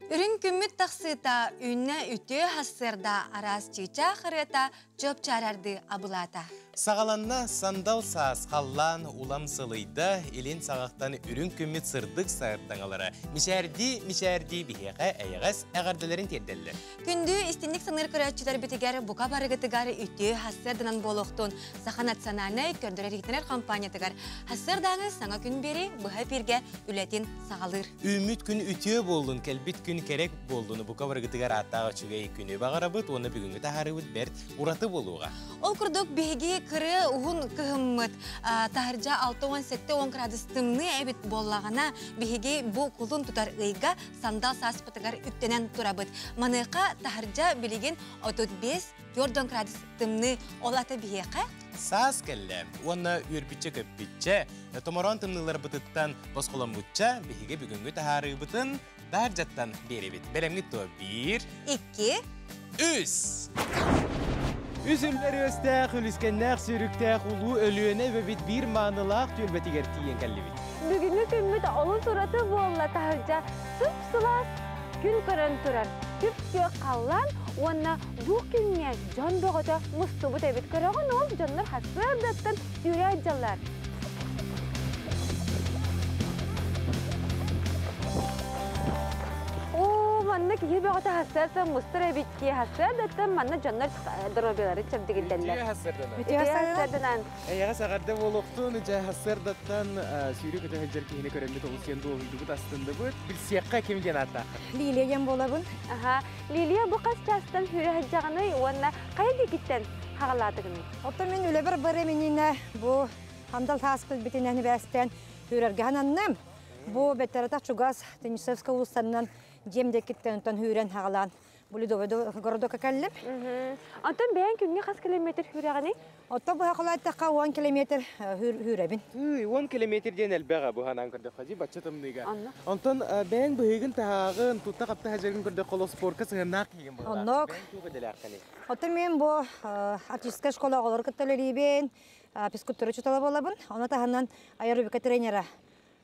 Үрүҥ күммүт тахсыыта үүннэ үтүө хассыарда араас чыычаах ырыата чуопчаарардыы абылаата. Саҕаланна сандал саас халлаан улам сылыйда, илин саҕахтан үрүҥ күммүт сырдык сардаҥалара мичээрдии мичээрдии биһиэхэ эйэҕэс эҕэрдэлэрин тиэрдэллэр. Күндү истинник саныыр көрөөччүлэрбитигэр бука барыгытыгар үтүө хассыарданан буолуохтун Саха национальнай көрдөрөр-иһитинэр компаниятыгар хассыардааҥы саҥа күн биэри быһа эфиргэ үлэтин саҕалыыр. Үүммүт күн үтүө буоллун, кэлбит күн кэрэ буоллун, бука барыгытыгар ааттаах үчүгэй күнү баҕарабыт уонна бүгүҥҥү таһаарыыбыт бэрт ураты буолуоҕа. Ол курдук биһиги кырыы уһун кыһыммыт таһырдьа 67 градус тымныы эбит буоллаҕына, биһиги бу кулун тутар ыйга сандал сааспытыгар үктэнэн турабыт. Маныаха таһырдьа билигин 35 градус тымныы, ол ата биһиэхэ Саас кэллэ уонна үөрбүччэ-көппүччэ, томороон тымныыларбытыттан босхоломмучча биһиги бүгүҥҥү таһаарыыбытын Даардьаттан биэрэбит. Бэлэмҥит дуо? Биир, икки, үс! Үс үллэр үөстээх, үлүскэннээх сүүрүктээх улуу Өлүөнэ эбэбит биир маанылаах түөлбэтигэр тиийэн кэллибит. Бүгүҥҥү күммүт олус ураты буолла таһырдьа сып-сылаас күн көрөн турар күп-күөх халлаан уонна бу күҥҥэ дьон бөҕөтө мустубут эбит. Көрөҕүн ол дьоннор сарсыардаттан сүүрэ сылдьаллар. Оо, манна киһи бөҕөтө сарсыарда мустар эбит дии. Сарсыардаттан манна дьоннор доруобуйаларын чэбдигирдэллэр. Үтүө сарсыарданан. Үтүө сарсыарданан. Эйэҕэс эҕэрдэ буолуохтун, дьэ сарсыардаттан сүүрүк көтө сылдьар киһини көрөммүт олус диэн дуоһуйдубут, астынныбыт. Билсиэххэ ким диэн ааттааххын? Лилия диэн буолабын. Аха, Лилия бу хас чаастан сүүрэ сылдьаҕыный уонна хайа диэкиттэн хаҕалаатыгыный? Оттон мин үлэбэр барым иннинэ бу Андал таас кэлбитинэн ибээстээн сүүрэргэ сананным. Бу бэтэрэтэх чугас Теннисовскай уулуссанан дьиэм диэкиттэн онтон сүүрэн хаҕалаан бу Ледовый городокка кэллим. Онтон бэйэҥ күҥҥэ хас километр сүүрэҕиний? Оттон быһа холойтахха 10 километр сүүрэбин. Тыый, 10 километр диэн элбэҕэ бу ханаан көрдөххө дии бачча тымныыга. Онтон бэйэҥ быһыыгын-таһааҕын, тутта-хапта сылдьаргын көрдөххө олох спорка сыһыаннаах киһигин быһыылаах. Оннук. Бэйэҥ туох идэлээххиний? Оттон мин бу артистическай школа оҕолору кытта үлэлиибин, физкультура учуутала буолабын. Ону таһынан аэробика тренера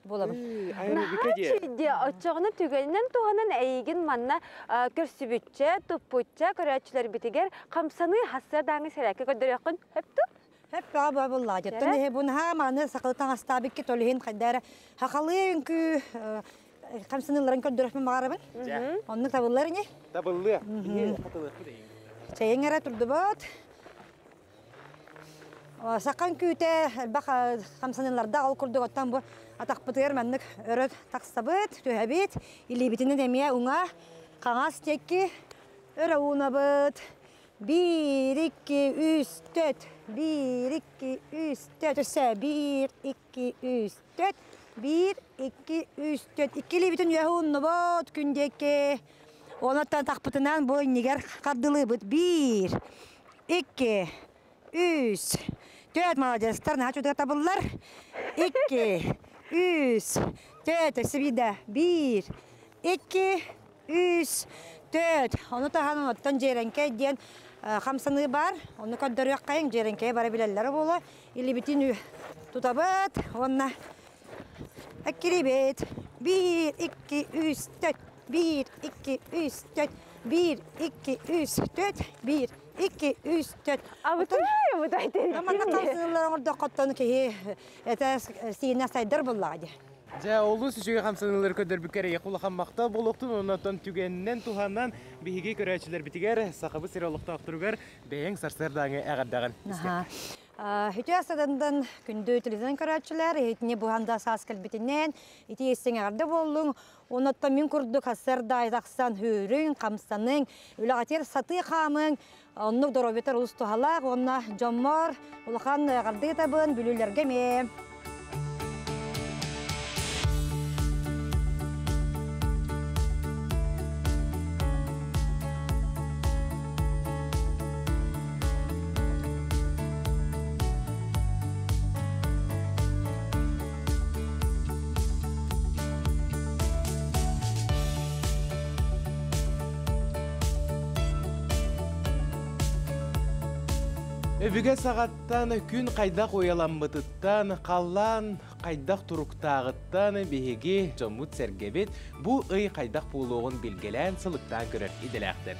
буолабын. Аэробика диэ. Диэ, оччоҕуна түгэнинэн туһанан эйигин манна көрсүбүччэ, туппучча көрөөччүлэрбитигэр хамсаныы хассыардааҥы сэрээккэ көрдөрүөххүн сөп дуо? Хөп бөҕө бөҕө буоллаа. Дьоттон иһи бу наһаа мааны сахалы таҥастаабыкки толиһин хайдара хахалыы үҥкүү хамсаныыларын көрдөрөхпүн баҕарабын. Оннук табыллар ини. Табыллыа. Биһи хатылыахпыт эйигин. Чэйиҥ эрэ турдубут. Сахан күүтэ элбэх хамсаныылардаах ол курдук оттон бу атахпытыгар маннык өрө тахсабыт, түһэбит, илиибитинэн эмиэ уҥа, хаҥас диэки өрө уунабыт. Биир, икки, үс, төрт. Биир, икки, үс, төрт. Өссө биир, икки, үс, төрт. Биир, икки, үс, төрт. Икки илиибитин үөһэ ууннубут күн диэки. Онуттан атахпытынан бу иннигэр хардылыыбыт. Биир, икки, үс, төрт. Молодецтар, наһаа чудо табыллар. Икки, үс, төрт. Өссө биирдэ. Биир, икки, үс, төрт. Ону таһынан оттон дьиэрэҥкэй диэн хамсаныы баар. Ону көрдөрүөххэйиҥ, дьиэрэҥкэйи бары билэллэрэ буолуо. Илибитин тутабыт уонна эккирибит. Биир, икки, үс, төрт. Биир, икки, үс, төрт. Биир, икки, үс, төрт. Биир, икки, үс, төрт. Абытай, абытай Манна хамсаныылар оҥордоххоттон киһи этэ сиинэ сайдар буоллаҕа дии. Дьэ, олус үчүгэй хамсаныылары көрдөрбүккэр эйиэхэ улахан махтал буолуохтун, оннуттан түгэнинэн туһанан биһиги көрөөччүлэрбитигэр, Сахабыт сирэ олохтоохторугар бэйэҥ сарсыардааҥы эҕэрдэҕин истиэххэ. Үтүө садандан күндү телевизорын көрөөччүлэр, иһитини буһанда саас кэлбитинэн, ити истиҥ эҕэрдэ буоллуҥ. Онуттан мин курдук сарсыарда тахсан сүүрүҥ, хамсаныҥ, үлэҕитигэр сатыы хаамыҥ, оннук доруобуйатар олус туһалаах уонна дьоммор улахан эҕэрдэ ыытабын, бүлүүлэргэ эмиэ. Өбүгэ саҕаттан күн хайдах уйаламмытыттан, халлаан хайдах туруктааҕыттан биһиги дьоммут-сэргэбит бу ый хайдах буолуоҕун билгэлээн сылыктаан көрөр идэлээхтэр.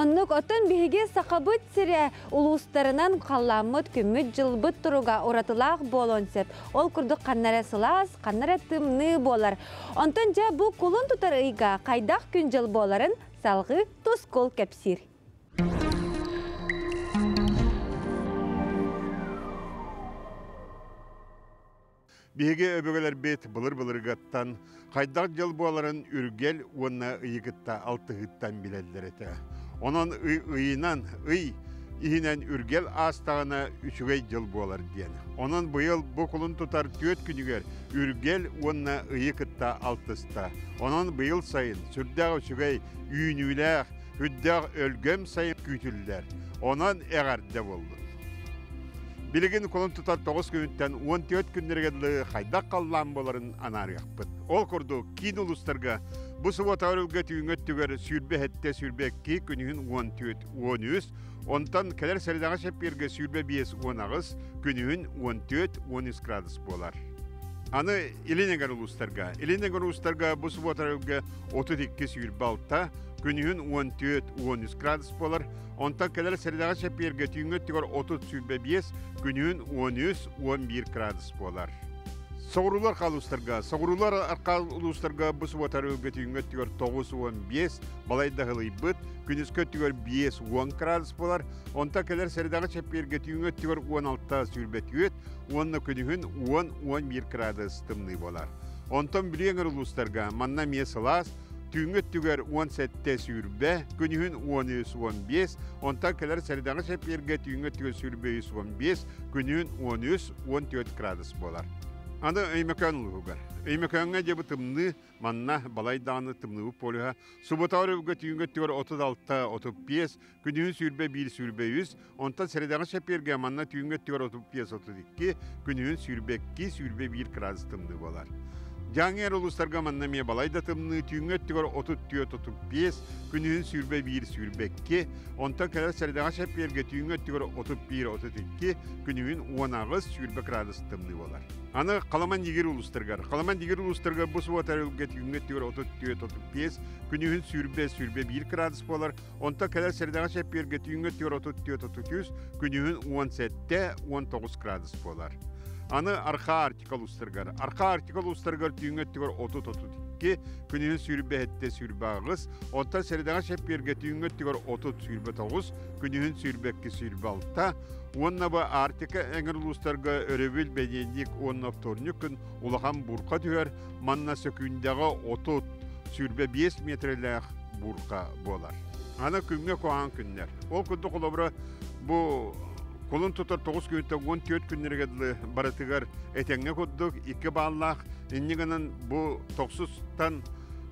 Оннук оттон биһиги Сахабыт сирэ улуустарынан халлааммыт күммүт-дьылбыт туруга уратылаах буолуон сөп. Ол курдук ханна эрэ сылаас, ханна эрэ тымныы буолар. Онтон дьэ бу кулун тутар ыйга хайдах күн-дьыл буоларын салҕыы Тускул кэпсиир. Биһиги өбүгэлэрбит былыр-былыргаттан хайдах дьыл буоларын үргэл уонна ыйы кытта алтыһыыттан билэллэр этэ. Онон ый ыйынан, ый иһинэн үргэл аастаҕына үчүгэй дьыл буолар диэн. Онон быйыл бу кулун тутар түөрт күнүгэр үргэл уонна ыйы кытта алтыста. Онон быйыл сайын сүрдээх үчүгэй, үүнүүлээх, үрдээх өлгөм сайын күүтүллэр. Онон эҕэрдэ буоллун. Билигин кулун тутар 9 күнүттэн 14 күннэригэр дылы хайдах халлаан буоларын анаарыахпыт. Ол курдук, киин улуустарга бу субуота өрүлгэ түүҥҥү өттүгэр 27 22 күнүһүн 14 13, онтон кэлэр сэрэдэҕэ чэппиэргэ 25 18, күнүһүн 14 13 градус буолар. Аны Илин эҥэр улуустарга. Илин эҥэр улуустарга бу субуота өрүлгэ 32 26, күнүһүн 14 13 градус буолар. Онтон кэлэр сэрэдэҕэ чэппиэргэ түүҥҥү өттүгэр 30-25, күнүһүн 13-11 градус буолар. Соҕуруулар хаалуустарга, соҕуруулар аркаа улуустарга бу субуотар өлгө түүҥҥү өттүгэр 9-15, балайда ыһылыйбыт, күнүскү өттүгэр 5-10 градус буолар. Онтон кэлэр сэрэдэҕэ чэппиэргэ түүҥҥү өттүгэр 16-24 уонна күнүһүн 10-11 градус тымныы буолар. Онтон Бүлүү эҥэр улуустарга манна эмиэ сылаас, Түүҥҥү өттүгэр 17 сүүрбэ, күнүһүн 13 15, онтон кэлэр сэрэдэҕэ чэппиэргэ түүҥҥү өттүгэр 23 15, күнүһүн 13 14 градус буолар. Аны Өймөкөөн улууһугар. Өймөкөөҥҥө дьэ бу тымныы, манна балай даҕаны тымныыбыт полюһа. Суббота өрөбүлгэ түүҥҥү өттүгэр 36 35, күнүһүн 21 23, онтон сэрэдэҕэ чэппиэргэ манна түүҥҥү өттүгэр 35 32, күнүһүн 22 21 градус тымныы буолар. Дьааҥы эр улуустарга манна эмиэ балай да тымныы, түүҥҥү өттүгэр 34 35, күнүһүн 21 22, онтон кэлэр сэрэдэҕэ чэппиэргэ түүҥҥү өттүгэр 31 32, күнүһүн 18 20 градус тымныы буолар. Аны Халаман Дигир улуустарыгар. Халаман Дигир улуустарыгар бу субуота өрүлгэ түүҥҥү өттүгэр 34 35, күнүһүн 20 21 градус буолар. Онтон кэлэр сэрэдэҕэ чэппиэргэ түүҥҥү өттүгэр 34 33, күнүһүн 17 19 градус буолар. Аны Архаа Арктика улуустарыгар. Архаа Арктика улуустарыгар түүҥҥү өттүгэр 30-32, күнүһүн 27 28, онтон сэрэдэҕэ чэппиэргэ түүҥҥү өттүгэр 30 29, күнүһүн 22 26, уонна бу Арктика эҥэр улуустарга өрөбүл, бэнидиэнньик уонна вторник күн улахан буурҕа түһэр, манна сөкүүндэҕэ 30 25 метрэлээх буурҕа буолар. Аны күҥҥэ куһаҕан күннэр. Ол курдук холобура бу кулун тутар 9 күнтэн 14 күннэргэ дылы барытыгар этэҥҥэ курдук икки бааллаах инньэ гынан бу тохсустан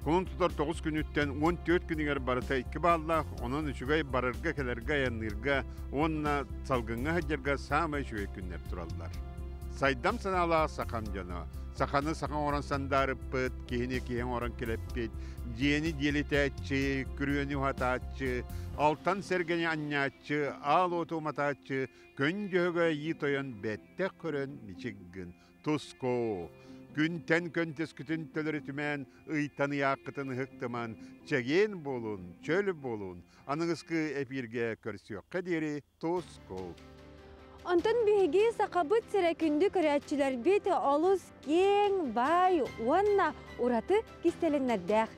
кулун тутар 9 күнүттэн 14 күнүгэр барыта икки бааллаах, онон үчүгэй барарга кэлэргэ айанныырга уонна салгыҥҥа сылдьарга саамай үчүгэй күннэр тураллар. Сайдам санаалаах сахам дьоно, саханы саха оҥорон сандаарыппыт, киһини киһи оҥорон килэппит, дьиэни диэлитээччи, күрүөнү уһатааччы, алтан сэргэни анньааччы, аал уоту уматааччы, күн дьөһөгө айыы тойон бэттэх көрөн мичик гын, туску! Күнтэн көнтөскүтүн төлөрүтүмэн, ыйтан ыйааххытын ыһыктыман, чэгиэн буолун, чөл буолун, аныгыскы эпииргэ көрсүөххэ диэри туску! Онтон биһиги Сахабыт сирэ күндү көрөөччүлэрбит олус киэҥ, баай уонна ураты кистэлэҥнэрдээх.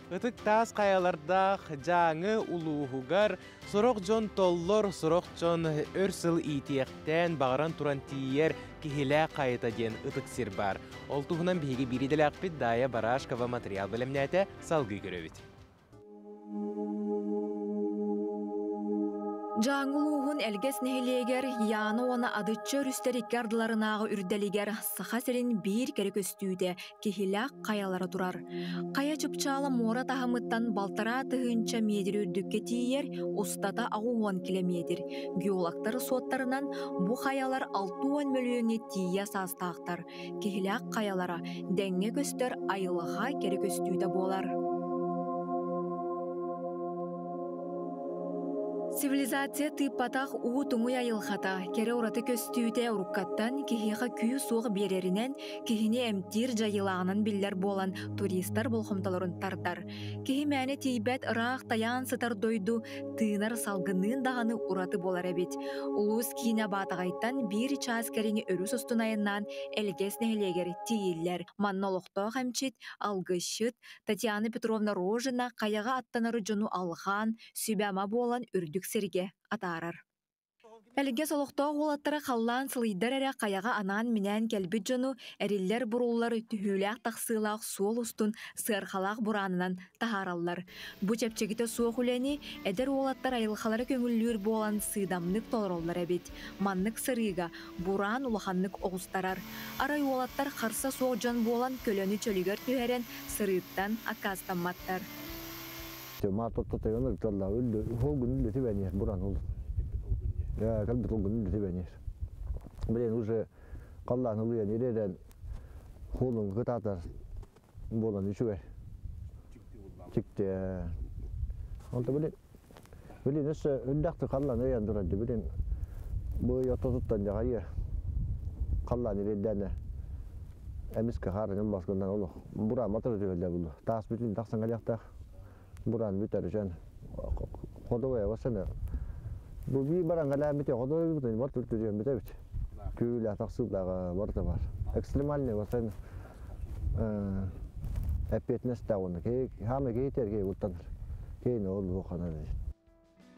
Ытык таас хайалардаах Дьааҥы улууһугар сорох дьон толлор, сорох дьон өр сыл иитиэхтээн, баҕаран туран тиийэр Киһилээх хайата диэн ытык сир баар. Ол туһунан биһиги биир идэлээхпит Даайа Барашкова матырыйаал бэлэмнээтэ, салгыы көрөбүт. Дьааҥы улууһун Элгэс нэһилиэгэр Яна уонна Адычча өрүстэр икки ардыларынааҕы үрдэлигэр Саха сирин биир кэрэ көстүүтэ Киһилээх хайалара турар. Хайа чыпчаала муора таһымыттан балтараа тыһыынча миэтир үрдүккэ тиийэр, устата 80 килэмиэтир. Геологтар суоттарынан бу хайалар 60 мөлүйүөҥҥэ тиийэ саастаахтар. Киһилээх хайалара дэҥҥэ көстөр айылҕа кэрэ көстүүтэ буолар. Цивилизация тыыппатах уу туҥуй айылҕата, кэрэ ураты көстүүтэ уруккаттан киһиэхэ күүс-уох биэрэринэн, киһини эмтиир дьайыылааҕынан биллэр буолан туристар болҕомтолорун тардар. Киһи мээнэ тиийбэт ыраах тайаан сытар дойду тыынар салгыныын даҕаны ураты буолар эбит. Улуус киинэ Баатаҕайтан биир чаас кэриҥэ өрүс устун айаннаан Элгэс нэһилиэгэр тиийиллэр. Манна олохтоох эмчит, алгысчыт Татьяна Петровна Рожина хайаҕа аттанар дьону алҕаан, сүбэ-ама буолан үрдүк сиргэ атаарар. Элгэс олохтоох уолаттара халлаан сылыйдар эрэ хайаҕа анаан-минээн кэлбит дьону эриллэр-буруллар түһүүлээх-тахсыылаах суол устун сыархалаах бураанынан таһаараллар. Бу чэпчэкитэ суох үлэни эдэр уолаттар айылҕалара көҥүллүүр буолан сыыдамнык толороллор эбит. Маннык сырыыга бураан улаханнык оҕустарар. Арай уолаттар харса суох дьон буолан көлөнү чөлүгэр түһэрэн сырыыттан аккаастамматтар. Маатотто тойон ырталла үллү холгун үллү түбэниэр буран ол. Калбит холгун үллү түбэниэр. Блин уже қаллаан улуйан иререн холун кытаатар буолан үчүгэй. Чикте. Онто блин блин өссө үрдәхти қаллаан ыйан турар блин бу йоттотуттан жагайы қаллаан ирердәне эмиске хаарынын баскындан олох бура матыр түһөллө булу. Таас бүтүн тахсан каляктах буран бүтэр жан ходовая васана бу би баран галаамите ходовой бүтүн бар түртүрүөн бүтөбүт күүлэ тахсыылааҕа барыта бар экстремальный васан эппиэтинэс тауна кей хаама кейтер кей ултанар кейн ол буханар.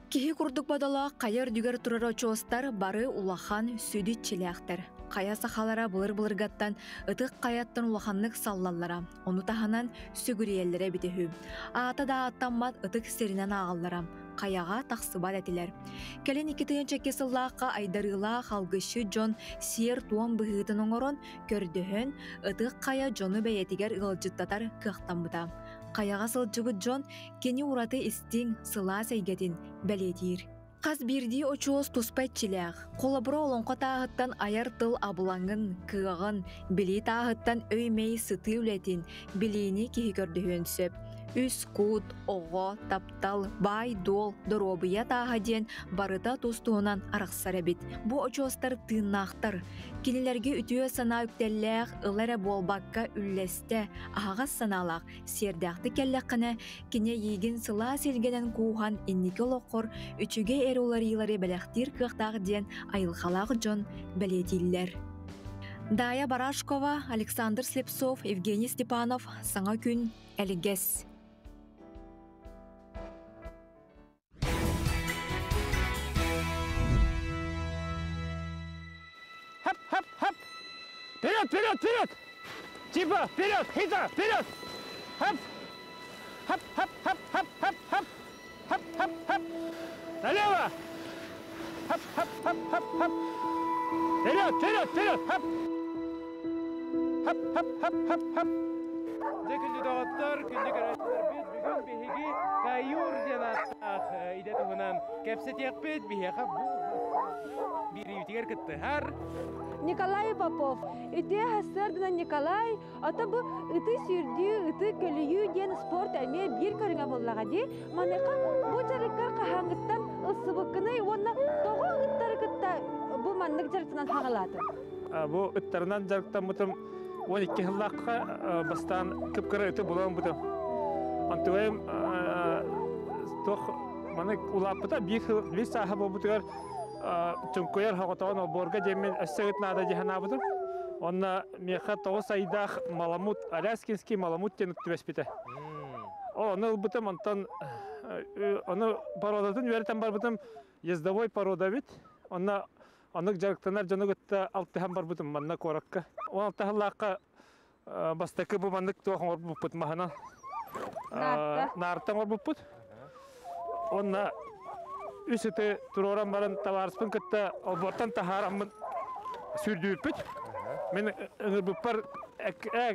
Киһи курдук бодолоох хайа үрдүгэр турар очуостар бары улахан сүдү иччилээхтэр. Хайа сахалара былыр-былыргаттан ытык хайаттан улаханнык саллаллара, ону таһынан сүгүрүйэллэрэ эбитэ үһү. Аата да ааттаммат ытык сиринэн ааҕаллара, хайаҕа тахсыбат этилэр. Кэлин 2002 сыллаахха айдарыылаах алгысчыт дьон сиэр-туом быһыытын оҥорон, көрдөһөн, ытык хайа дьону бэйэтигэр ыалдьыттатар кыахтаммыта. Хайаҕа сылдьыбыт дьон кини ураты истиҥ, сылаас эйгэтин бэлиэтиир. Хас биирдии очуос туспа иччилээх. Холобура олоҥхо тааһыттан айар тыл абылаҥын, кыаҕын, билии тааһыттан өй-мэй сытыы үлэтин, билиини киһи көрдөһүөн сөп. Үс кут, оҕо, таптал, баай-дуол, доруобуйа тааһа диэн барыта тус-туһунан арахсар эбит. Бу очуостар тыыннаахтар. Кинилэргэ үтүө санаа үктэллээх, ыла эрэ буолбакка үллэстэ, аһаҕас санаалаах, сиэрдээхтик кэллэххинэ, кини эйиигин сылаас илгэнэн кууһан инники олоххор үчүгэй эрэ уларыйыылары бэлэхтиир кыахтаах диэн айылҕалаах дьон бэлиэтииллэр. Дая Барашкова, Александр Слепцов, Евгений Степанов, Саҥа күн, Элгэс. Хоп, хоп, хоп! Вперед, вперед, вперед! Типа, вперед, хитро, вперед! Хоп! Хоп, хоп, хоп, хоп, хоп, хоп! Хоп, хоп, хоп! Налево! Хоп, хоп, хоп, хоп, хоп! Вперед, вперед, вперед! Хоп! Хоп, хоп, хоп, хоп, хоп! Дьэ күндү доҕоттор, күндү көрөөччүлэрбит, бүгүн биһиги Каюр диэн ааттаах идэ туһунан кэпсэтиэхпит. Биһиэхэ бу биэриибитигэр кыттыһар Николай Попов. Үтүө сарсыарданан Николай, ото бу ыты сүүрдүү, ыты көлүйүү диэн спорт эмиэ биир көрүҥэ буоллаҕа дии. Маныаха бу дьарыккар хаһааҥҥыттан ылсыбыккыный уонна тоҕо ыттары кытта бу маннык дьарыктанан хаҕалаатыҥ? Бу ыттарынан дьарыктаммытым 12 сыллаахха бастаан кып-кыра ыты булан бутым. Антугайым туох маны улааппыта биир сыл биир сааһа буолбутугар чуҥкуйар хоҕотоҕун олбуорга диэммин өссө ыт наада дии санаабытым. Онно миэхэ тоҕус айдаах маламут, аляскинский маламут диэн түбэспитэ. Ол ону ылбытым, онтон ону породатын үөрэтэн барбытым, ездовой порода эбит. Онно оннук дьарыктанар дьону кытта алтыһан барбытым манна куоракка. Ол алтыһаллаахха бастакы бу маннык туох оҥорбуппут маһынан наарта оҥорбуппут. Уонна үс ыты туруоран баран табаарыспын кытта олбуортан таһаараммын сүүрдүүппүт. Мин ыҥырбыппар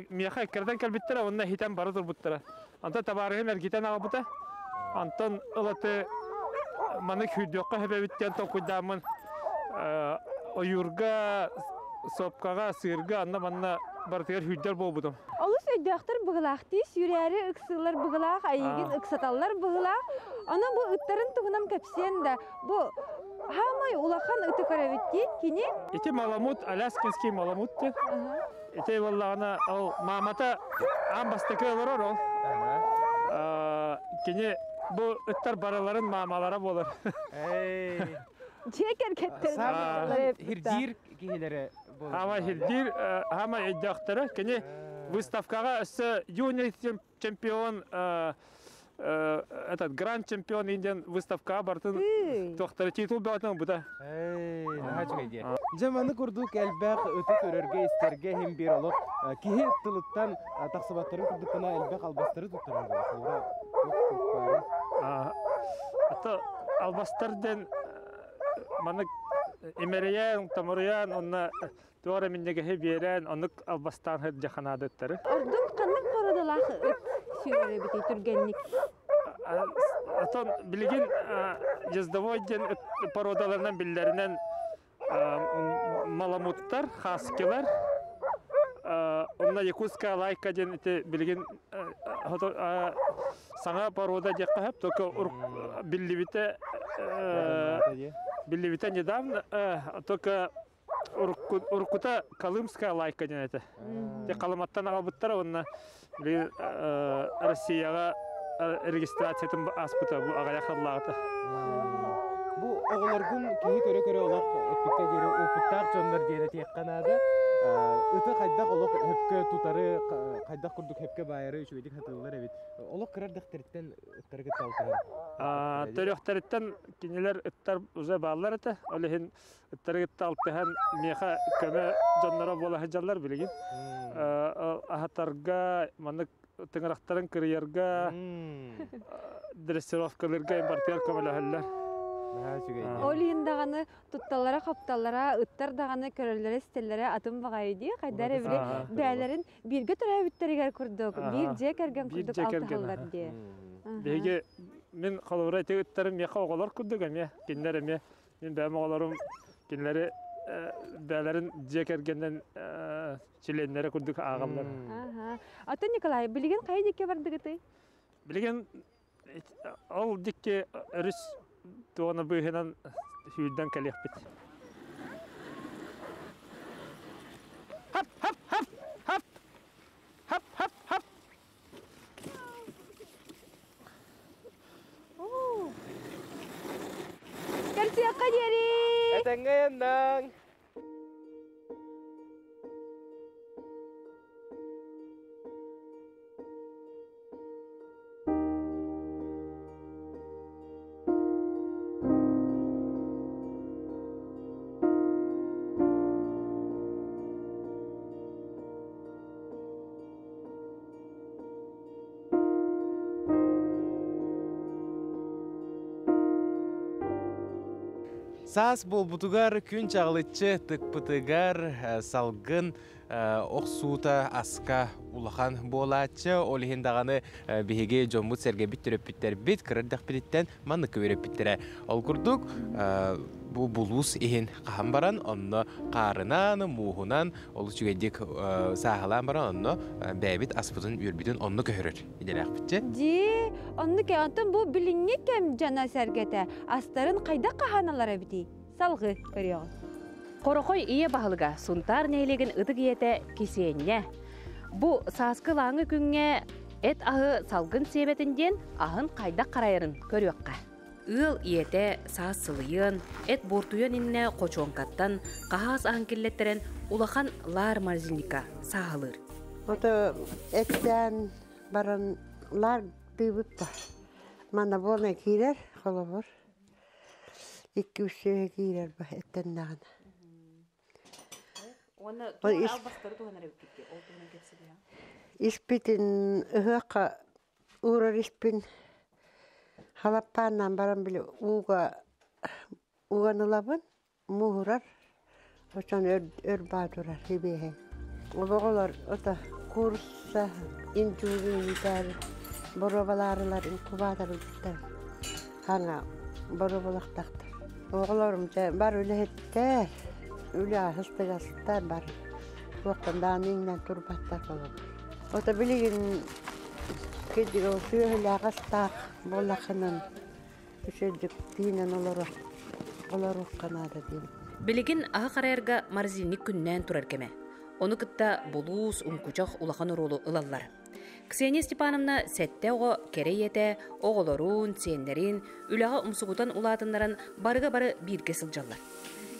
миэхэ эккирэтэн кэлбиттэрэ уонна иһитэн бара турбуттара. Онтон табаарыһым эргитэн аҕалбыта. Онтон ылаты маны күүрдүөххэ сөп эбит диэн толкуйдааммын ойуурга, сопкаҕа, сыырга анна-манна барытыгар сүүрдэр буолбутум. Олус өйдөөхтөр быһылаах дии, сүүрээри ыксыыллар быһылаах, эйигин ыксаталлар быһылаах. Онон бу ыттарын туһунан кэпсиэн да, бу хаамай улахан ыты көрөбүт дии, кини? Ити маламут, аляскинский маламут диэн. Ити буоллаҕына, ол маамата аан бастакы олорор ол. Кини бу ыттар барыларын маамалара буолар. Дьиэ кэргэттэрин Хирдиир киһилэрэ буолар. Хаама хирдиир, хаама өйдөөхтөрө. Кини выставкаҕа өссө юный чемпион этот гранд чемпион индиан выставкаҕа бартын туохтары титул бөҕөтүн ылбыта. Наһаа үчүгэй диэ. Дьэ маны курдук элбэх ыты көрөргө, истэргэ иһин биир олох киһи тылыттан тахсыбаттарын курдук гына элбэх албастары туттарар буолар. Ата албастар диэн маннык имэрийэн, томоруйан, онно туох эрэ минньигэһи биэрэн, оннук албастаан сылдьа ханаадыттары. Ордук ханнык породалаах ыт сүүрэр эбитий түргэнник? Отон билигин ездовой диэн породаларынан биллэринэн маламуттар, хаскилар, онно якутская лайка диэн ити билигин саҥа порода диэххэ сөп, только биллибитэ биллибитэ недавно, только уруккута Колымская лайка диэн этэ. Халыматтан аҕалбыттара уонна билигин Россияҕа регистрациятын ааспыта бу аҕыйах сыллааҕыта. Бу оҕолоргун киһи көрө-көрө олох эппиккэ диэри опыттаах дьоннор диэн этиэххэ наада. Ыты хайдах олох хөпкө тутары, хайдах курдук хөпкө баайары үчүгэйдик сатыыллар эбит. Олох кыра эрдэхтэриттэн ыттары кытта алтыһар. Төрүөхтэриттэн кинилэр ыттар уже бааллар этэ. Ол иһин ыттары кытта алтыһан миэхэ көмө дьонноро буола сылдьаллар билигин. Аһатарга, маннык тыҥырахтарын кырыйарга, дрессировкалыырга барытыгар көмөлөһөллөр. Ол иһин даҕаны тутталлара-хапталлара, ыттар даҕаны көрөллөрө-истэллэрэ атын баҕайы дии. Хайдар эбили бээлэрин бииргэ төрөөбүттэригэр курдук, биир дьиэ кэргэн курдук алтыһаллар дии. Биһиги мин холобура ити ыттарым миэхэ оҕолор курдук эмиэ, кинилэр эмиэ Мин бэйэм оҕолорум кинилэри бэйэлэрин дьиэ кэргэнинэн чилиэннэрэ курдук ааҕаллар. Атын Николай, билигин хайа диэки бардыгытый? Билигин ол диэки өрүс туона быыһынан сүүрдэн кэлиэхпит. Хап хап хап хап хап хап хап. Көрсүөххэ диэри! Этэҥҥэ айаннаҥ! Саас буолбутугар күн чаҕылыччы тыкпытыгар салгын охсуута аска улахан буолааччы. Ол иһин даҕаны биһиги дьоммут-сэргэбит төрөппүттэрбит кыра эрдэхпититтэн маннык үөрэппиттэрэ. Ол курдук бу булуус иһин хаһан баран онно хаарынан, мууһунан Ол үчүгэйдик сааһылаан баран онно бэйэбит аспытын үөрбүтүн онно көһөрөр идэлээхпитчи. Дии, оннук онтон бу билиҥҥи кэм дьоно сэргэтэ астарын хайдах хаһааналлар эбитий? Салгыы көрүөҕүҥ. Хорохой ийэ баһылыга Сунтаар нэһилиэгин ытык ийэтэ Кисиэнньэ. Бу сааскы ылааҥы күҥҥэ эт аһы салгын сиэбэтин диэн аһын хайдах харайарын көрүөххэ. Ыал ийэтэ саас сылыйыан, эт буортуйуон иннинэ хочуоҥкаттан хаһаас аһын киллэттэрэн улахан лаар морозильникка сааһылыыр. Ото эттээн баран лаар дыыбыт да. Манна буолан киирэр холобур. Икки үс сүөһү киирэр ба эттэннэҕинэ. Уонна туох албастары туһанар эбиккит ол туһунан кэпсэтиһэ. Испитин ыһыахха Уурар испин халаппааннаан баран били ууга уган ылабын, мууһурар, очон өр, өр баа турар сибиэһэй. Оҕолор ото куурусса интуурунутаар боруобалаарылар инкубаторыттар хаҥа боруобалахтахтар. Оҕолорум дьэ бар үлэһиттэр, үлэ аһыстыгастар бар. Туохтан даҕаны иҥнэн турбаттар холобур. Ото билигин сүөһүлээх астаах буоллаххынан Үчүгэйдик тиинэн олоро олоруохха наада диэн. Билигин аһы харайарга морозильник күннээн турар кэмэ. Ону кытта булуус, уҥкучах улахан оруолу ылаллар. Ксения Степановна сэттэ оҕо кэрэ ийэтэ, оҕолорун, сиэннэрин үлэҕэ умсугутан улаатыннаран барыга бары бииргэ сылдьаллар.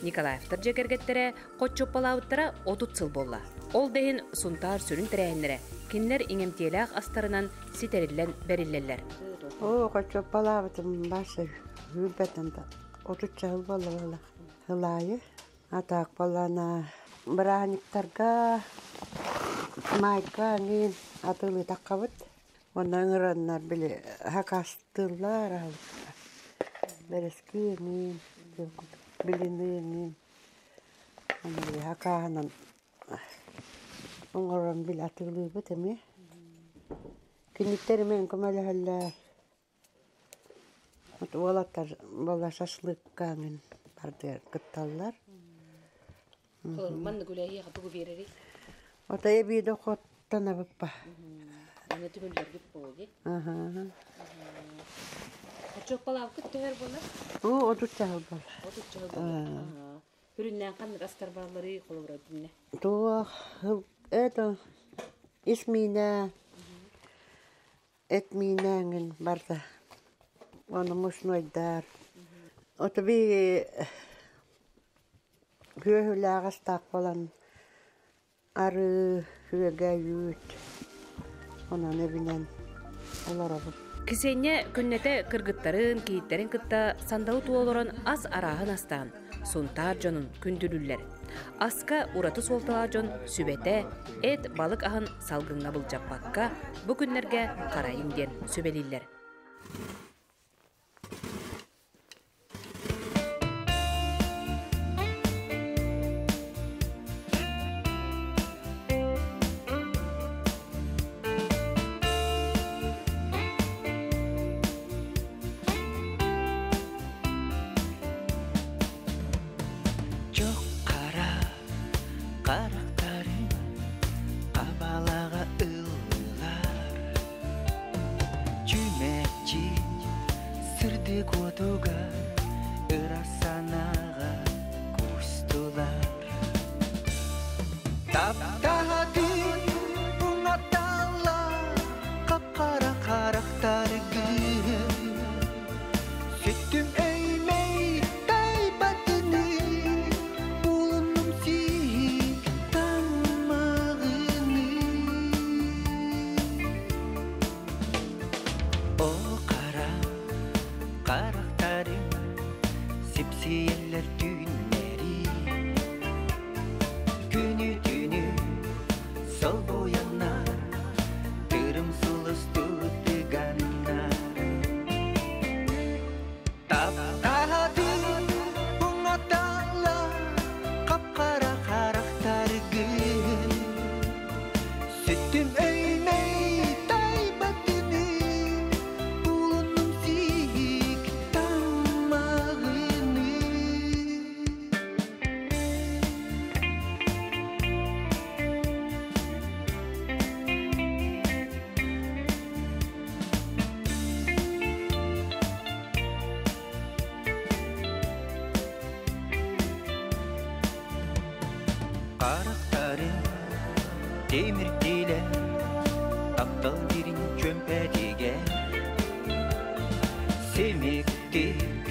Николаевтар дьиэ кэргэттэрэ хоччоппалаабыттара 30 сыл буолла. Ол да иһин Сунтаар сүрүн тэрээһиннэрэ кинилэр иҥэмтиэлээх астарынан ситэриллэн бэриллэллэр. Оо, хоччоппалаабытым бааса үүрбэтэн да отучча сыл буолла буолла. Ылаайы атаак буоллаана бырааһынньыктарга майга эҥин атыылыы Уонна ыҥыраннар били хакастыыллар аһылыкка. Бэрэски эҥин, блины эҥин. Аны били хакааһынан оҥорон били атыылыыбыт эмиэ. Киниттэр эмиэ көмөлөһөллөр. Уолаттар буолла шашлыкка эҥин бардыар кытталлар. Маннык үлэһиэхэ тугу биэрэрий? Ото эбии дохуоттанабыппа. Аны түмүллэргит буолуо дии. Оччоппалаабыккыт төһөр буолар? Уу, отучча сыл буолла. Отучча сыл буолла. Хүрүннээн ханнык астар баалларый холобура динне? Туох, это ис миинэ, эт миинэ эҥин барда. Оны мучнойдар. Ото би күөһүлээх астаах буолан арыы, күөгэ үүт, онон эбинэн олоробут. Кисиэнньэ күннэтэ кыргыттарын, кийииттэрин кытта сандалы тула олорон ас арааһын астаан, Сунтаар дьонун күндүлүүллэр. Аска ураты суолталаах дьон сүбэтэ, эт, балык аһын салгыҥҥа былдьаппакка, бу күннэргэ харайыҥ диэн сүбэлииллэр. Чох қара қарақтарын қабалаға ыллылар Чүмэчи сырдык уотугар ыра санааҕа кустулар Таптаһатын уҥаталлар қап-қара харахтаргын Сүттүм өймөй тайбатыны булуннум сиик таммаҕыны О қара қарақтарым сипсийэллэр түүннэри Күнү түнү солбуйаннар тырым сулус тутыганнар Таптаһатын уҥаталлар қап-қара харахтаргын Сүттүм өймөй тайбатыны булуннум сиик таммаҕыны Харахтарын темир тилэ таптал дирин чөмпэтигэр Семиктик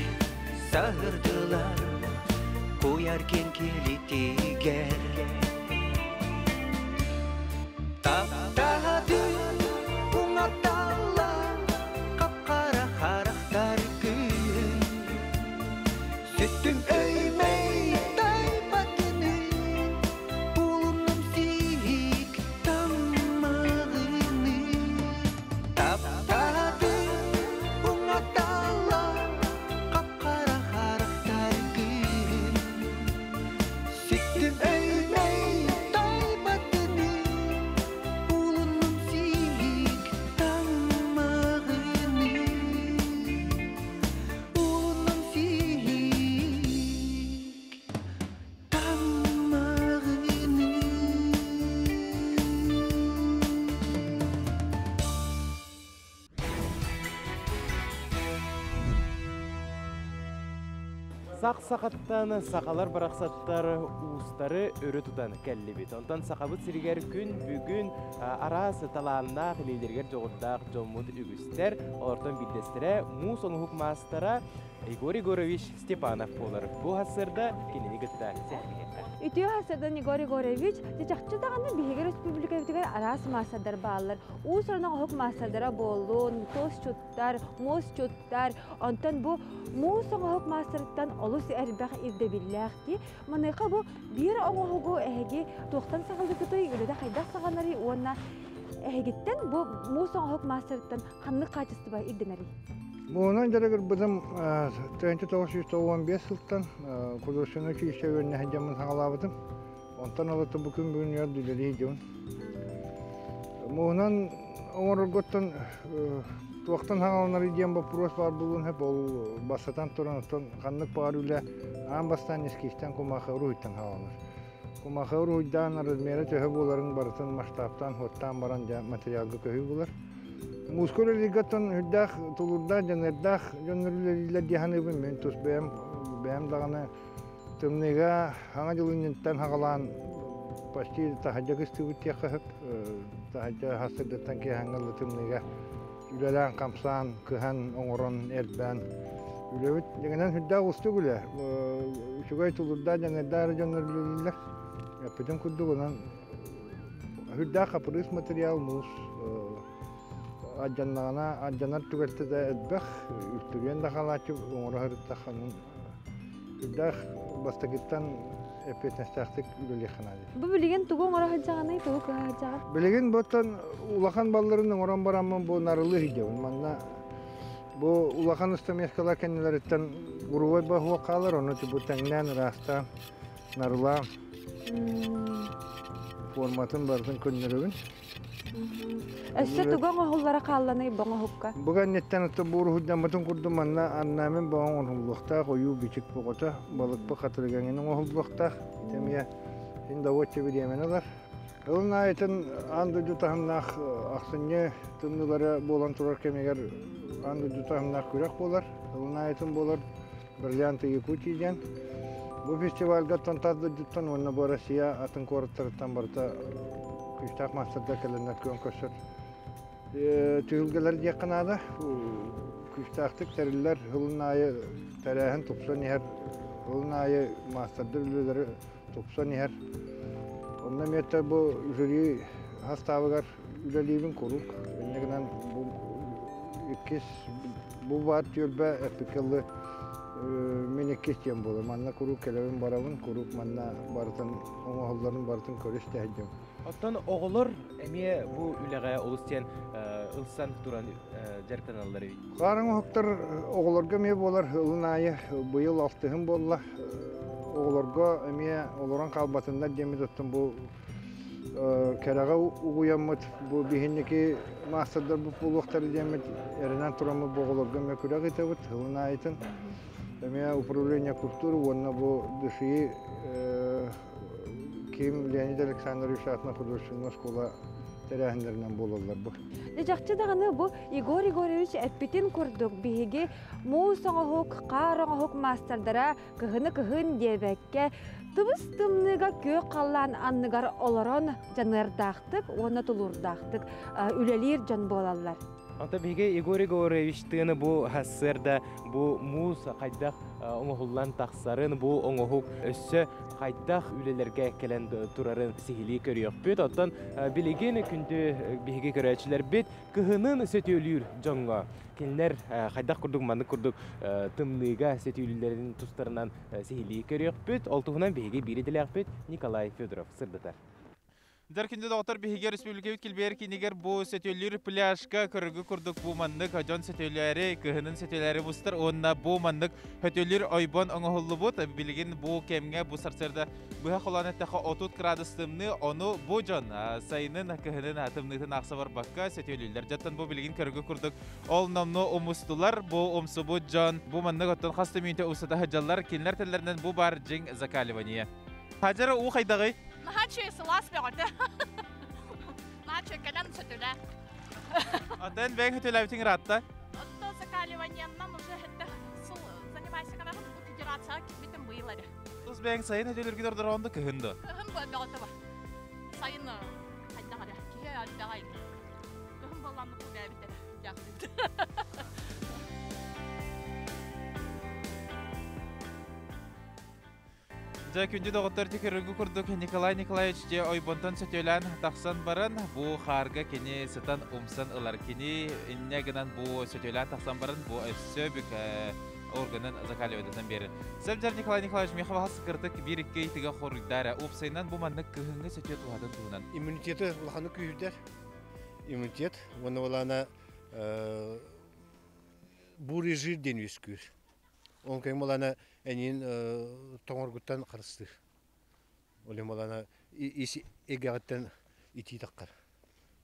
саһырдылар куяр кеҥкилитигэр Таптаһатын уҥаталлар қап-қара харахтаргын Сүттүм өймөй тайбатыны булуннум сиик таммаҕыны Таптаһатын уҥаталлар қап-қара харахтаргын Сүттүм өймөй тайбатыны булуннум сиик таммаҕыны Булуннум сиик Сах сахаттан сахалар барахсаттар уустары өрө тутан кэллибит. Онтон сахабыт сиригэр күн бүгүн араас талааннаах, илиилэригэр дьоҕурдаах дьоммут үгүстэр. Олортон биирдэстэрэ муус оҥоһук маастара Егор Егорович Степанов буолар. Бу сарсыарда кинини кытта сэһэргэһиэххэ. Үтүө сарсыардан Егор Егорович, чахчы даҕаны биһиги республикабытыгар араас маастардар бааллар. Уус-уран оҥоһук маастардара буоллун, туосчуттар, муосчуттар. Онтон бу муус оҥоһук маастарыттан олус элбэх ирдэбиллээх дии. Маныаха бу биир оҥоһугу эһиги туохтан саҕалыыкытый, үлэтэ хайдах саҕаланарый уонна эһигиттэн бу муус оҥоһук маастарыттан ханнык хаачыстыба ирдэнэрий? Муунан дьарыгырбытым 1995 сылтан художественнай училище үөрэнэ сылдьаммын саҕалаабытым. Онтон ылата бу күн бүгүнүгэр үлэлии сылдьабын. Муунан оҥороргуттан туохтан саҕаланарый диэн боппуруос баар буолуон сөп. Ол бастатан туран оттон ханнык баҕар үлэ аан бастаан эскизтэн кумаахы уруһуйтан саҕаланар. Кумаахы уруһуйдаан размера төһө буоларын барытын масштабтаан, хуоттаан баран дьэ материалга көһүү булар. Мууска үлэлииргэттэн үрдээх тулуурдаах, дьаныардаах дьоннор үлэлииллэр дии саныыбын. Мин тус бэйэм, бэйэм даҕаны тымныыга Саҥа дьыл инниттэн саҕалаан почти таһырдьа кыстыыбыт диэххэ сөп. Таһырдьа сарсыардаттан киэһээҥҥэ дылы тымныыга үлэлээн, хамсаан, кыһан, оҥорон, эрбээн үлэбит дьиҥинэн сүрдээх уустук үлэ. Үчүгэй тулуурдаах, дьаныардаах эрэ дьоннор үлэлииллэр. Эппитим курдук, онон Үрдээх хапырыыс материал муус алдьаннаҕына алдьанар түгэлтэтэ элбэх, үлтүрүйэн да хаалааччы оҥоро сырыттаххына үрдээх бастакыттан эппиэтинэстээхтик үлэлиэххэ наада. Бу билигин тугу оҥоро сылдьаҕыный, тугу кыһа сылдьаҕын? Билигин буттан улахан балларын оҥорон бараммын бу нарылыы сылдьабын. Манна бу улахан ыстамескалар кэннилэриттэн грубай баһуок хаалар, ону бу тэҥнээн ыраастаан нарылаан форматын барытын көннөрөбүн. Өссө тугу оҥоһуллара хаалланый бу оҥоһукка? Бу кэнниттэн ото бу уруһуйдаммытын курдук манна орнамент бөҕө оҥоһуллуохтаах, ойуу бичик бөҕөтө, балыкпы хатырыгаҥын оҥоһуллуохтаах. Ити эмиэ син добуочча бириэмэни ылар. Ылын аайытын аан дойду таһымнаах ахсынньы тымныылара буолан турар кэмигэр аан дойду таһымнаах күрэх буолар. Ылын аайытын буолар Бриллианты Якутии диэн. Бу фестивальга тас дойдуттан уонна бу Россия атын куораттарыттан барыта күүстээх маастардар кэлэннэр күөн көрсөр түһүлгэлэр диэххэ наада. Күүстээхтик тэриллэр сылын аайы тэрээһин тупсан иһэр, сылын аайы маастардар үлэлэрэ тупсан иһэр. Онно эмиэ бу жюри састаабыгар үлэлиибин куруук. Инньэ гынан бу иккис бу баар түөлбэ эппиккэ мин иккис диэн буолар. Манна куруук кэлэбин барабын, куруук манна барытын оҥоһулларын барытын көрө истэ сылдьабын. Оттон оҕолор эмиэ бу үлэҕэ олус диэн ылсан туран дьарыктаналлар эбит. Хаар оҥоһуктар оҕолорго эмиэ буолар ылын аайы быйыл алтыһым буолла. Оҕолорго эмиэ олорон хаалбатыннар диэммит оттон бу кэрэҕэ угуйаммыт бу биһинники маастардарбыт буолуохтара диэммит эрэнэн тураммыт бу оҕолорго эмиэ күрэх ыытабыт сылын аайытын эмиэ управление культуры уонна бу ДШИ Ким Леонид Александрович аатынан художественная школа тэрээһиннэринэн буолаллар бу. Чахчы даҕаны бу Егор Егорович эппитин курдук биһиги муус оҥоһук, хаар оҥоһук маастардара кыһыны кыһын диэбэккэ тыбыс тымныыга күөх халлаан анныгар олорон дьаныардаахтык уонна тулуурдаахтык үлэлиир дьон буолаллар. Онто биһиги Егор Егоровичтыын бу сарсыарда бу муус хайдах оҥоһуллан тахсарын, бу оҥоһук өссө хайдах үлэлэргэ кэлэн турарын сиһилии көрүөхпүт. Оттон билигин күндү биһиги көрөөччүлэрбит кыһынын сөтүөлүүр дьоҥҥо кинилэр хайдах курдук маннык курдук тымныыга сөтүөлүүллэрин тустарынан сиһилии көрүөхпүт. Ол туһунан биһиги биир идэлээхпит Николай Федоров сырдатар. Дэр күндү доҕоттор, биһиги республикабыт килбиэр кинигэр бу сөтүөлүүр пляжка көрөргө курдук бу маннык дьон сөтүөлээри, кыһынын сөтүөлээри мустар уонна бу маннык сөтүөлүүр ойбон оҥоһуллубут. Билигин бу кэмҥэ бу сарсыарда быһа холоон эттэххэ 30 градус тымныы, ону бу дьон сайынын, кыһынын тымныытын аахса барбакка сөтүөлүүллэр. Дьоттон бу билигин көрөргө курдук ол номну умустулар, бу умсубут дьон бу маннык оттон хас да мүнүүтэ устата сылдьаллар, кинилэр тэллэринэн бу бар дьиҥ закаливание. Хадьара уу хайдаҕый? Наһаа үчүгэй сылаас бөҕөтө. Наһаа үчүгэй кэлэн сөтүлээ. Атын бэйэҥ сөтүлээбитиҥ ыраатта? Отто закаливанияннан уже это сыл занимайся канахын бу федерацияға Миларе. Тус бэйэҥ сайын өтөлөргүт ордороҕун да кыһын да? Кыһын бөҕөтө бар. Сайын хайдах эрэ киһи элбэҕэй. Кыһын буоллаанна бу бэйэбит эрэ дьаахтыыбыт. Дьэ, күндү доҕоттор, ити көрөргө курдук Николай Николаевич дьэ ойбонтон сөтүөлээн тахсан баран, бу хаарга кини сытан умсан ылар. Кини иннэ гынан бу сөтүөлээн тахсан баран, бу өссө бүк органын закаливайдатан биэрэр. Сэмдьэр Николай Николаевич миэхэ баһас кыртык биир-икки ыйтыга хоруйдаа эрэ. Уопсайынан бу маннык кыһыҥҥы сөтүө туһатын туһунан. Иммунитеты улаханнык күүһүрдэр. Иммунитет уонна олаана бурый жир диэн үөскүүр. Ол кэм балана эниин тоҥоргуттан харыстыыр. Ол иһин балана ис эйгэҕиттэн итии таххар.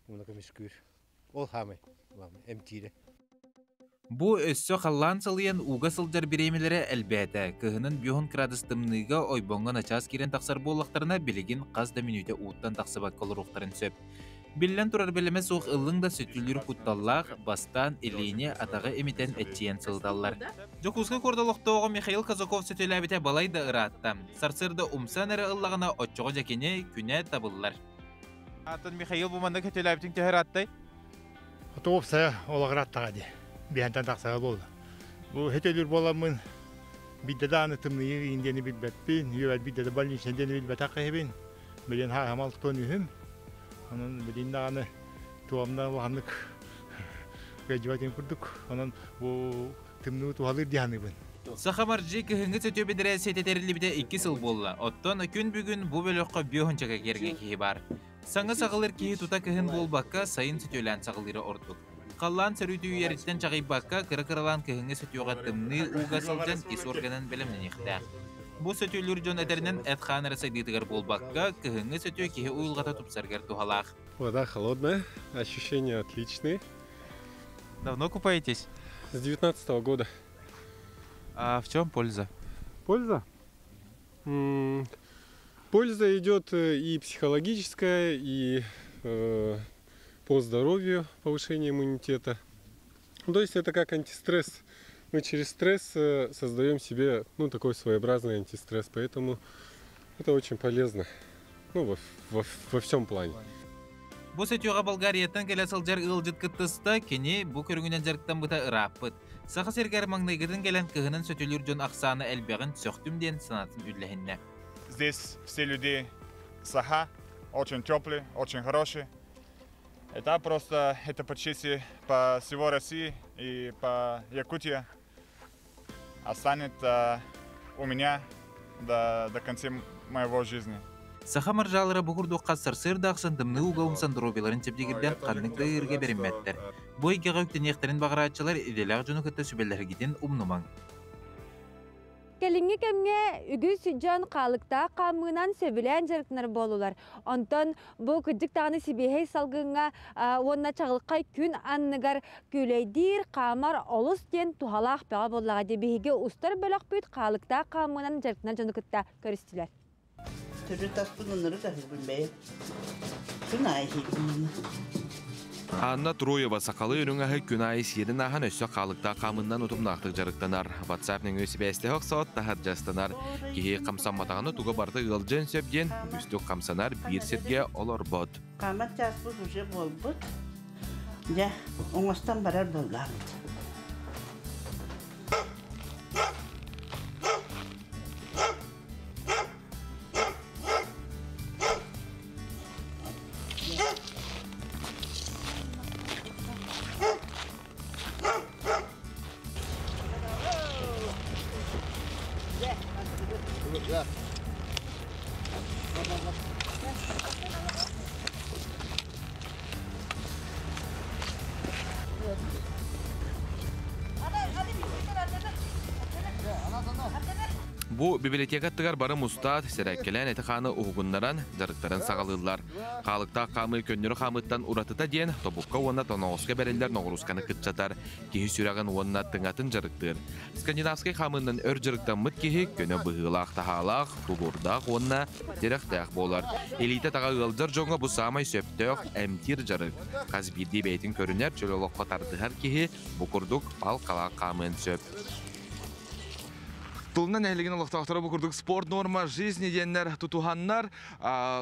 Уна көмүскүүр. Ол хаамай, эмтиирэ. Бу өссө халлаан сылыйан ууга сылдьар бириэмэлэрэ элбээтэ. Кыһынын 5 градус тымныыга ойбоҥҥо начаас киирэн тахсар буоллахтарына, билигин хас да мүнүүтэ ууттан тахсыбакка олоруохтарын сөп. Биллэн турар бэлэмэ суох ыллыҥ да сөтүлүүр кутталлаах, бастаан илиини, атаҕы имитэн эччийэн сылыталлар. Дьокуускай куорат олохтооҕо Михаил Казаков сөтүөлээбитэ балай да ыраатта. Сарсыарда умсан эрэ ыллаҕына оччоҕо дьэкини күнэ табыллар. Атын Михаил бу маннык сөтүөлээбитиҥ төһө ырааттай? Уопсайа олох ырааттаҕа дии. Биһэнтэн тахсара буолла. Бу сөтүөлүүр буоламмын биирдэ даҕаны тымныйыы иин диэни билбэппин, үөбэл биирдэ да больничный диэни билбэтэх киһибин. Билин хаамал тон үһүм. Онон билин даҕаны туомна улаханнык ыалдьыбатын курдук. Онон бу тымныы туһалыыр дии саныыбын. Саха мардьы кыһыҥҥы сөтүө бэдэрээссийэтэ тэриллибитэ икки сыл буолла. Оттон күн бүгүн бу бөлөххө бүөһүнчэкэ киэргэ киһи баар. Саҥа саҕалыыр киһи тута кыһын буолбакка, сайын сөтүөлээн саҕалыыра ордук. Халлаан сөрүүтүйэриттэн чаҕыйбакка, кыра-кыралаан кыһыҥҥы сөтүөҕэ тымныы ууга сылдьан ис органын бэлэмнэниэхтээх. Бу сөтүөлүүр дьон этэринэн эт-хаан эрэ сайдыытыгар буолбакка, кыһыҥҥы сөтүө киһи уйулҕата тупсарыгар туһалаах. Вода холодная, ощущения отличные. Давно купаетесь? С 19 года. А в чем польза? Польза? Польза идет и психологическая, и по здоровью, повышение иммунитета. То есть это как антистресс. Мы через стресс создаем себе ну, такой своеобразный антистресс, поэтому это очень полезно ну, во, во, во всем плане. Бу сөтүөҕэ Болгарияттан кэлэ сылдьар ыалдьыт кыттыста, кини бу көрүҥүнэн дьарыктаммыта ырааппыт. Саха сиригэр маҥнайгытын кэлэн кыһынын сөтүлүүр дьон ахсаана элбэҕин сөхтүм диэн санаатын үллэһиннэ. Здесь все люди саха, очень теплые, очень хорошие. Это просто, это почти по всего России и по Якутии останется у меня до, до конца моего жизни. Саха моржалара бу курдук хас сарсыарда ахсын тымныы ууга умсан доруобуйаларын чэбдигирдэн ханнык да ыырга бэриммэттэр. Бу эйгэҕэ үктэниэхтэрин баҕарааччылар идэлээх дьону кытта сүбэлэһэргитин умнумаҥ. Кэлиҥҥи кэмҥэ үгүс дьон хаалыктаах хаамыынан сөбүлээн дьарыктанар буоллулар. Онтон бу кырдьык даҕаны сибиэһэй салгыҥҥа уонна чаҕылхай күн анныгар күүлэйдиир, хаамар олус диэн туһалаах бөҕө буоллаҕа дии биһиги устар бөлөхпүт хаалыктаах хаамыынан дьарыктанар дьону кытта көрүстүлэр. Төрүт аспын ыныры таһыыбын бэйэм. Күн аайы иһиибин Анна Троева сахалыы үрүҥ аһы күн аайы сиэрин ааһан өссө хаалыктаах хаамыннан утумнаахтык дьарыктанар. WhatsApp нөҥүө сибээстэһэ охсоот таһырдьа ыстанар. Киһи хамсамматаҕына туга барыта ыалдьыан сөп диэн үгүстүк хамсанар биир сиргэ олорбот. Хаамар чааспыт уже буолбут. Дьэ, оҥостон барар буоллаабыт. Бу библиотека аттыгар бары мустаат, сэрээккэлээн эти-хааны уһугуннаран, дьарыктарын саҕалыыллар. Хаалыктаах хаамыы көннөрү хаамыыттан уратыта диэн тобукка уонна тоноҕоско бэриллэр ноҕуруусканы кыччатар, киһи сүрэҕин уонна тыҥатын дьарыктыыр. Скандинавскай хаамыынан өр дьарыктаммыт киһи көнө быһыылаах-таһаалаах, тулуурдаах уонна тирэхтээх буолар. Илиитэ-таҕа ыалдьар дьоҥҥо бу саамай сөптөөх эмтиир дьарык. Хас биирдии бэйэтин көрүнэр, чөл олоххо тардыһар киһи бу курдук палкалаах хаамыан сөп. Тулуна нэһилигин олохтоохторо бу курдук спорт норма жизни диэннэр тутуһаннар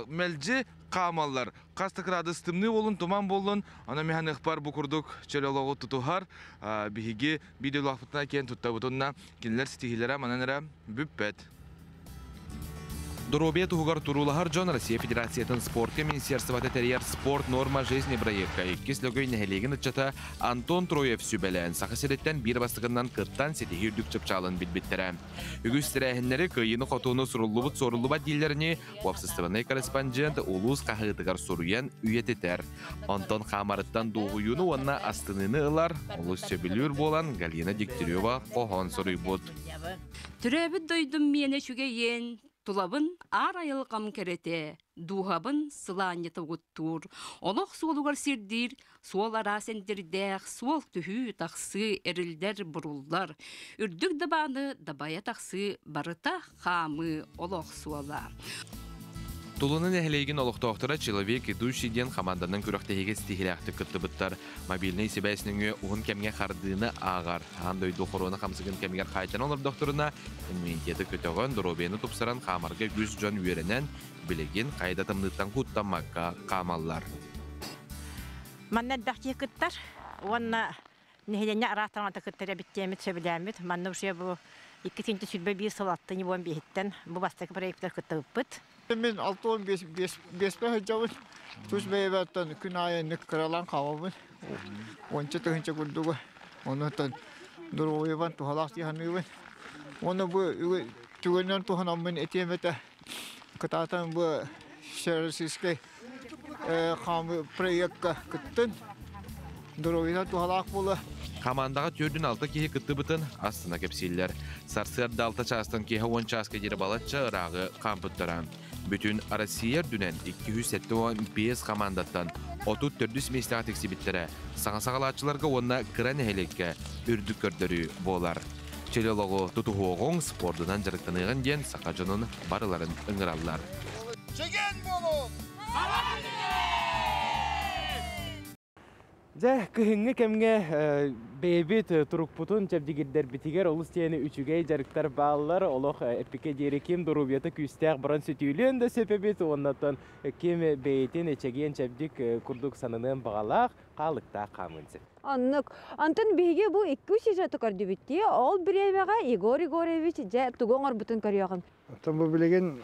мэлдьи хаамаллар. Хас да кыраадыс тымныы буолун, туман буоллун, онон миһаныхпар бу курдук чөл олоҕу тутуһар биһиги видеолаахпытына киэн туттабытынна кинилэр ситиһиилэрэ манан эрэ бүппэт. Доруобуйа туһугар туруулаһар дьон Россия Федерациятын спортка министерствота тэрийэр «Спорт норма жизни» бырайыакка иккис Лөгөй нэһилиэгин ыччата Антон Троев сүбэлээн Саха сириттэн биир бастакынан кыттан ситиһии үрдүк чыпчаалын билбиттэрэ. Үгүс тэрээһиннэри кыайыыны-хотууну суруллубут суоруллубат дииллэринии уопсастыбаннай корреспондент улуус хаһыатыгар суруйан үйэтитэр. Онтон хаамарыттан дуоһуйууну уонна астыныыны ылар, олус сөбүлүүр буолан Галина Дегтярева хоһоон суруйбут. Төрөөбүт дойдум миэнэ үчүгэйиэн, тулабын аар айылҕам кэрэтэ, дууһабын сылаанньыта угуттуур, олох суолугар сирдиир, суол араас эндирдээх, суол түһүү, тахсыы, эриллэр, буруллар, үрдүк дабааны дабайа тахсыы барыта хаамыы олох суола. Тулуна нэһилиэгин олохтоохторо «Человек идущий» диэн хамаанданан күрэхтэһиигэ ситиһиилээхтик кыттыбыттар. Мобильнай сибээс нөҥүө уһун кэмҥэ хардыыны ааҕар. Аан дойду хоруона хамсыгын кэмигэр хаайтаран олордохторуна, иммунитеты көтөҕөн, доруобуйаны тупсаран хаамарга үгүс дьон үөрэнэн, билигин хайа да тымныыттан куттаммакка хаамаллар. Манна элбэх киһи кыттар уонна нэһилиэнньэ араас таҥата кыттар эбит диэммит сөбүлээммит. Манна уже бу 221 сыл аттыны буон биһиттэн бу бастакы проектар кыттыбыппыт. Мин 65 беспе сылдьабын. Тус бэйэбэттэн күн аайы инник кыралаан хаалабын. Уонча тыһыынча курдугу. Онуттан доруобуйабын туһалаах дии саныыбын. Уонна бу түгэнинэн туһанаммын этиэм этэ. Кытаатан бу Всероссийскай хаамыы проекка кыттын. Доруобуйанан туһалаах буола. Хамаандаҕа түөрдүн алта киһи кыттыбытын астына кэпсииллэр. Сарсыарда алта чаастан киэһэ уон чааска диэри балачча ырааҕы хаампыттара. Бүтүн Россия үрдүнэн 275 хамаандаттан 34 миэстэҕэ тиксибиттэрэ саҥа саҕалааччыларга уонна кыра нэһилиэккэ үрдүк көрдөрүү буолар. Чөл олоҕу тутуһуоҕуҥ, спордунан дьарыктаныаҕын диэн саха дьонун барыларын ыҥыраллар. Чэгиэн буолуҥ! Дьэ, кыһыҥҥы кэмҥэ бэйэбит турукпутун чэбдигирдэрбитигэр олус диэн үчүгэй дьарыктар бааллар. Олох эппиккэ диэри ким доруобуйата күүстээх баран сүтүүлүөн да сөп эбит. Уоннаттан ким бэйэтин чэгиэн чэбдик курдук сананыан баҕалаах, хаалыктаах хаамыан сөп. Оннук. Онтон биһиги бу икки сюжеты көрдүбүт дии. Ол бириэмэҕэ Егор Егорович дьэ тугу оҥорбутун көрүөҕүҥ. Оттон бу билигин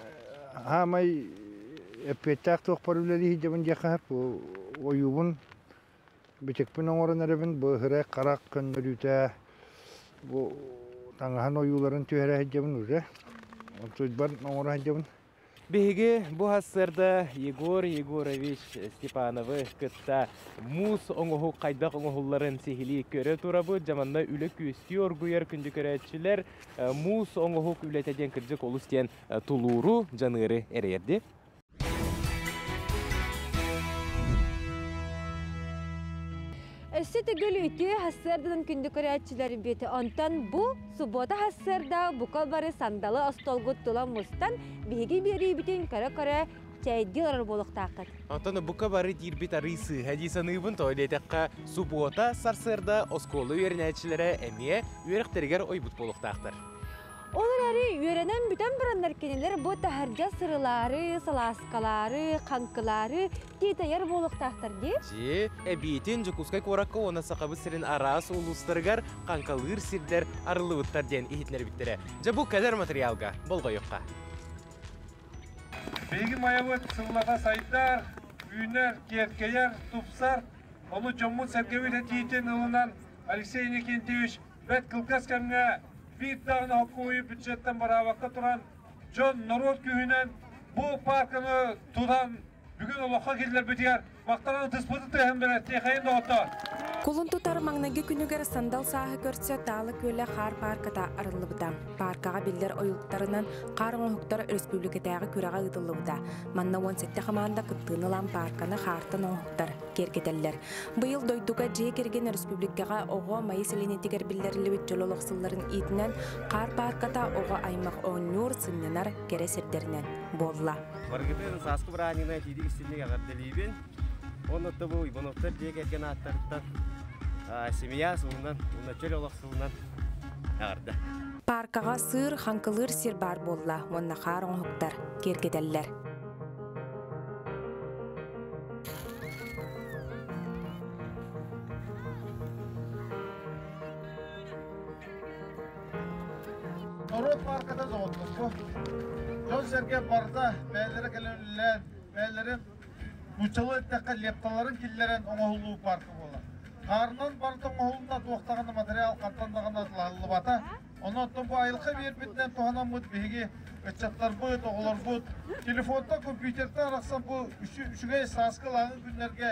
хаамай эппиэттээх туохпар үлэлии сылдьабын диэххэ сөп. Бу ойуубун бичикпин оҥорон эрэбин. Бу ыһырай харах көннөрүүтэ бу таҥаһын ойууларын түһэрэ сылдьабын уже. Онтуйбар оҥоро сылдьабын. Биһиги бу сарсыарда Егор Егорович Степановы кытта муус оҥоһук хайдах оҥоһулларын сиһилии көрө турабыт. Дьэ манна үлэ күөстүү оргуйар күндү көрөөччүлэр муус оҥоһук үлэтэ диэн кырдьык олус диэн тулууру, дьаныары эрэйэрди. Өссө төгүл үтүө сарсыарданан күндү көрөөччүлэрбит. Онтон бу суббота сарсыарда бука бары сандалы остолгут тула мустан биһиги биэриибитин көрө-көрө чэйдии олорор буолуохтааххыт. Онтон бука бары диирбит арыы сыыһа дии саныыбын, тоҕо диэтэххэ суббота сарсыарда оскуола үөрэнээччилэрэ эмиэ үөрэхтэригэр ойбут буолуохтаахтар. Ол эрээри үөрэнэн бүтэн бараннар кинилэр бу таһырдьа сырылаары, салааскалаары, хаҥкылаары тиэтэйэр буолуохтаахтар дии. Дьиэ, эбиитин Дьокуускай куоракка уонна Сахабыт сирин араас улуустарыгар хаҥкалыыр сирдэр арыллыбыттар диэн иһитиннэрбиттэрэ. Дьэ бу кэлэр материалга болҕойуохха. Биһиги Майабыт сыллата сайдар, үүнэр, киэркэйэр, тупсар. Ону дьоммут-сэргэбит этиитин ылынан Алексей Иннокентьевич бэрт кылгас кэмҥэ биир даҕаны хоккуойу бюджеттан бараабакка туран, дьон, норуот күүһүнэн бу паарканы тутан бүгүн олоххо киллэрбитигэр махтанан ытыспытын тыаһын бэртиэхэйин доҕоттоор. Кулун тутар маҥнайгы күнүгэр сандал сааһы көрсө Таала күөлэ хаар паарката арыллыбыта. Пааркаҕа биллэр ойуулуктарынан хаар оҥоһуктар өрөспүүбүлүкэтээҕи күрэҕэ ыытыллыбыта. Манна 17 хамаанда кыттыыны ылан паарканы хаартан оҥоһуктар киэргэтэллэр. Быйыл дойдуга дьиэ кэргэн өрөспүүбүлүкэҕэ оҕо Майа сэлиэнньэтигэр биллэриллибит дьол олох сылларын иитинэн хаар паарката оҕо аймах оонньуур, сынньанар кэрэ сирдэринэн буолла. Барыгытын сааскы бырааһынньыгынан итиитик истинник эҕэрдэлиибин. Уонна бу Ивановтар дьиэ кэргэн ааттарыттан семья сылынан, уонна чөл олох сылынан эҕэрдэ. Паркаҕа сыыр, хаҥкылыыр сир баар буолла уонна хаар оҥоһуктар киэргэтэллэр. Норуот паарката доҕотторго дьон-сэргэ барыта бэйэлэрэ кэлэн үлэлээн, бэйэлэрин нууччалыы эттэххэ лепталарын киллэрэн оҥоһуллуу паарка буолар. Хаарынан барыта оҥоһулунна, туох даҕаны материал хантан даҕаны атылаһыллыбата. Онон бу айылҕа биэрбитинэн туһанаммыт биһиги ыччаттарбыт, оҕолорбут телефонтан, компьютертан арахсан бу үчүгэй сааскы ылааҥы күннэргэ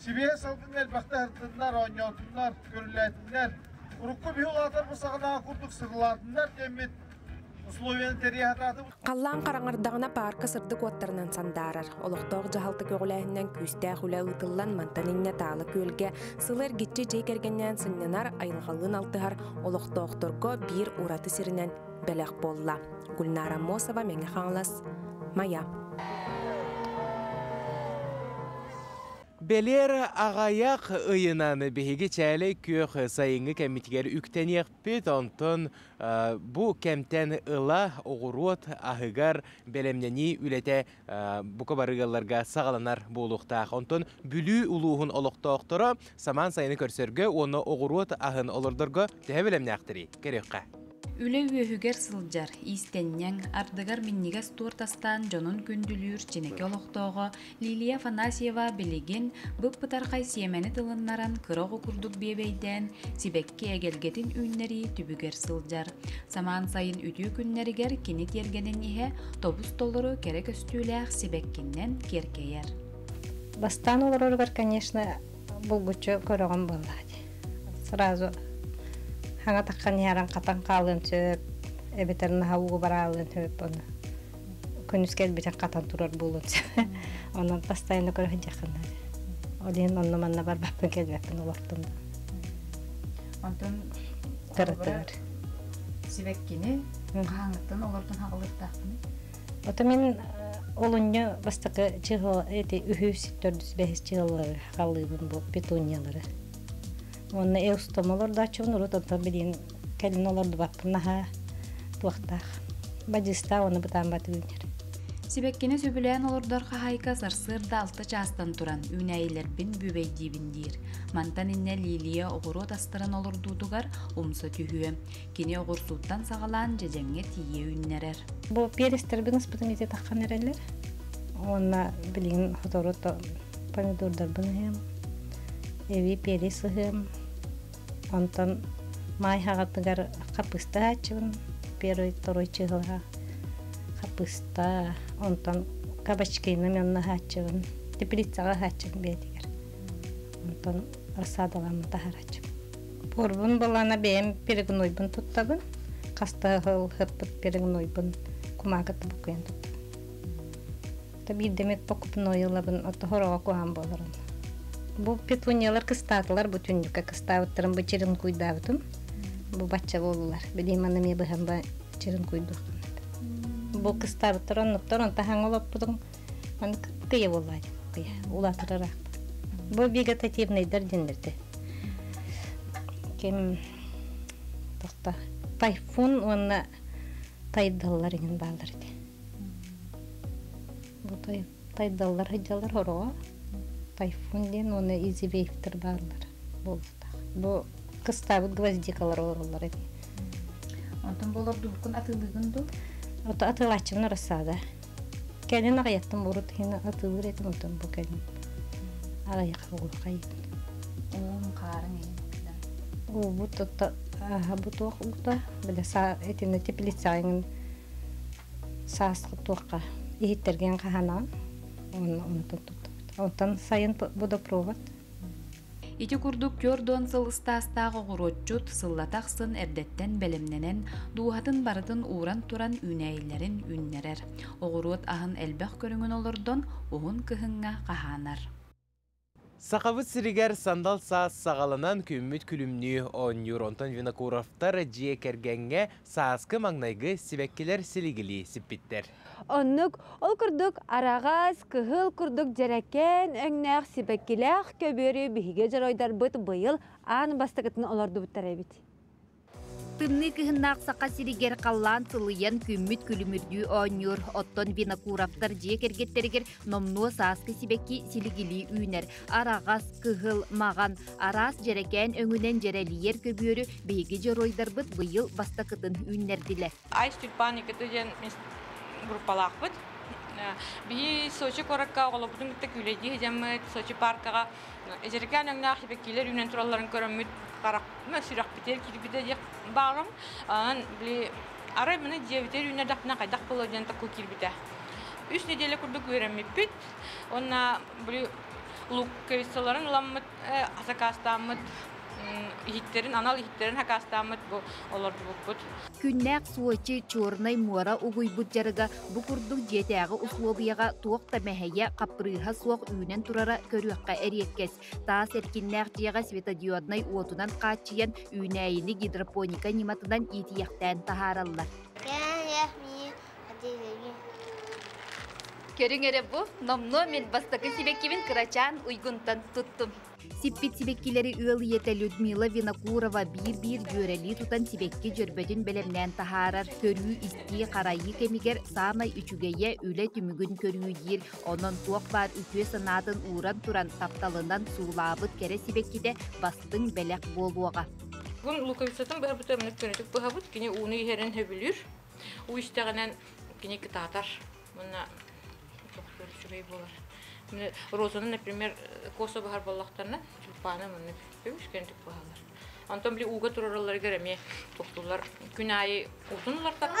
сибиэһэ салгыҥҥа элбэхтэ аһырдыннар, оонньоотуннар, көрүлээтиннэр, урукку биһи улаатарбыт саҕанааҕы курдук сырылаатыннар диэммит условияны тэрийэ сатаатыбыт. Халлаан хараҥардаҕына паарка сырдык уоттарынан сандаарар. Олохтоох дьаһалта көҕүлээһининэн күүстээх үлэ ыытыллан мантан инньэ Таала күөлгэ сылы эргиччи дьиэ кэргэнинээн сынньанар, айылҕалыын алтыһар олохтоохторго биир ураты сиринэн бэлэх буолла. Гульнара Аммосова, Мэҥэ Хаҥалас, Майа. Бэлиэр аҕайах ыйынан биһиги чээлэй күөх сайыҥҥы кэммитигэр үктэниэхпит, онтон бу кэмтэн ыла оҕуруот аһыгар бэлэмнэнии үлэтэ бука бары ыалларга саҕаланар буолуохтаах. Онтон Бүлүү улууһун олохтоохторо самаан сайыны көрсөргө уонна оҕуруот аһын олордорго төһө бэлэмнээхтэрий? Көрүөххэ. Үлэ үөһүгэр сылдьар, иистэнньэҥ, ардыгар минньигэс туорт астаан дьонун күндүлүүр Чинэкэ олохтооҕо Лилия Афанасьева билигин бып-бытархай сиэмэни тылыннаран кыра оҕо курдук биэбэйдээн, сибэкки эгэлгэтин үүннэрии түбүгэр сылдьар. Самаан сайын үтүө күннэригэр кини тиэргэнин иһэ тобус-толору кэрэ көстүүлээх сибэккиннэн киэркэйэр. Бастаан олороругар, конечно, булгуччу көрөҕүн буоллаҕа дии. Сразу хаҥа таххан иһэрэн хатан хаалыан сөп, эбэтэр наһаа ууга бараалыан сөп ону күнүс кэлбитин хатан турар буолуон сөп. Онон постоянно көрө сылдьаххын наада. Ол иһин онно-манна барбаппын, кэлбэппин олортум да. Онтон Кыратыгар. Сибэккини хаһааҥҥыттан олордон хаҕылыахтаахпыный? Ото мин олунньу бастакы чыһыл эти үһүс, төрдүс, бэһис чыһыллары хаалыыбын бу петуниялары. Уонна эустом олордооччубун урут онтон билигин кэлин олордубаппын наһаа туохтаах бадьыыстаах уонна бытаан батыгынньар. Сибэккини сөбүлээн олордор хаһаайка сарсыарда алта чаастан туран үүнээйилэрбин бүөбэйдиибин диир. Мантан иннэ Лилия оҕуруот астарын олордуутугар умса түһүө. Кини оҕурсууттан саҕалаан дьэдьэҥҥэ тиийэ үүннэрэр. Бу перестэрбин ыспытым ити таххан эрэллэр. Уонна билигин сотору помидордарбын ыһыам. Эбии перец ыһыам. Онтон маай хаҕатыгар хаппыста аһааччыбын. Первый, второй чыһылаҕа хаппыста, онтон кабачкины манна аһааччыбын. Теплицаҕа аһааччыбын бэйэтигэр. Онтон рассадаламмын таһарааччыбын. Буорбун балаана бэйэм перегнойбун туттабын. Хаста сыл сыппыт перегнойбун кумаакыта буккуйан туттабын. Биирдэмит покупной ылабын, ото хороҕо куһаан буоларын. Бу петуниялар кыстаатылар, бу түннүккэ кыстаабыттарын бу черенкуйдаабытым. Бу бачча буоллулар. Билигин манна эмиэ быһан ба черенкуйдуоххун. Бу кыстаабыттар оннуктар, онто хаҥа олоппутуҥ маны кыйа буоллаа кыйа улаатырар Бу вегетативныйдар диэннэрде. Ким тохта тайфун уонна тайдаллар иҥин бааллар ити. Бу тайдаллар сылдьаллар хороҕо. Тайфун диэн уонна изивейфтэр бааллар буолуохтаах. Бу кыстаабыт гвоздикалар олороллор эбит. Онтон бу олордубуккун атыылыыгын дуу? Ото атыылааччыбын рассада. Кэлин аҕыйаттан урут иһин атыылыыр этим онтон бу кэлин аҕыйах оҕурхайбын. Уум хаарыҥ иһин. Уубут ото бу туох уута бile саа итиннэ теплицаҕа сааскы туохха иһиттэргин хаһанаҕын уонна онтон туттабыт. Онтон сайын водопровод. Ити курдук түөрт сыл ыстаастаах оҕуруотчут сыллата ахсын эрдэттэн бэлэмнэнэн, дууһатын барытын ууран туран үүнээйилэрин үүннэрэр. Оҕуруот аһын элбэх көрүҥүн олордон уһун кыһыҥҥа хаһаанар. Сахабыт сиригэр сандал саас саҕаланан күммүт күлүмнүү оонньуур. Онтон Винокуровтар дьиэ кэргэҥҥэ сааскы маҥнайгы сибэккилэр силигилии сиппиттэр. Оннук, ол курдук араҕас, кыһыл курдук дьэрэкээн өҥнөөх сибэккилээх көбүөрү биһиги дьоруойдарбыт быйыл аан бастакытын олордубуттар эбит. Тымныы кыһыннаах Саха сиригэр халлаан сылыйан күммүт күлүмүрдүү оонньуур. Оттон Винокуровтар дьиэ кэргэттэригэр номнуо сааскы сибэкки силигилии үүнэр. Араҕас, кыһыл, маҕан, араас дьэрэкээн өҥүнэн дьэрэлийэр көбүөрү биһиги дьоруойдарбыт быйыл бастакытын үүннэрдилэр. Айс тюльпан иккитэ диэн группалаахпыт. Биһи Сочи куоракка оҕолорбутун кытта күүлэйдии сылдьаммыт, Сочи паркаҕа эдэркээн өҥнөөх сибэккилэр үүнэн туралларын көрөммүт, харах сүрэхпитигэр киирбитэ диэх баарым. Онон били арай маны дьиэбитигэр үүннэрдэхпинэ хайдах буолуо диэн такку киирбитэ. Үс нэдиэлэ курдук үөрэммиппит. Уонна били луковицаларын ыламмыт, сакаастааммыт иһиттэрин, анал иһиттэрин сакаастааммыт бу олордубуппут. Күннээх Сочи, Чернай муора угуйбут дьарыга бу курдук дьиэтээҕи услуобуйаҕа туох да мэһэйэ, хаппырыыһа суох үүнэн турара көрүөххэ эриэккэс. Таас эркиннээх дьиэҕэ светодиоднай уотунан хааччыйан үүнээйини гидропоника ньыматынан иитийэхтээн таһаараллар. Көрүҥ эрэ бу, номнуо мин бастакы сибэккибин кырачаан уйгунтан туттум. Сиппит сибэккилэри ыал ийэтэ Людмила Винокурова биир-биир дьүөрэлии тутан сибэкки дьөрбөтүн бэлэмнээн таһаарар. Көрүү-истии, харайыы кэмигэр саамай үчүгэйэ үлэ түмүгүн көрүү диир. Онон туох баар үтүө санаатын ууран туран тапталынан суулаабыт кэрэ сибэккитэ бастыҥ бэлэх буолуоҕа. Бүгүн луковицатын быһабыт эмник көнөтүк быһабыт. Кини ууну иһэрин сөбүлүүр. Уу истэҕинэн кини кытаатар. Мунна үчүгэй буолар. Розаны, например, косо быһар буоллахтарына, тюльпаны маннык үгүс көнөтүк быһаллар. Онтон били ууга тураралларыгар эмиэ тохтуллар. Күн аайы уутун улартар,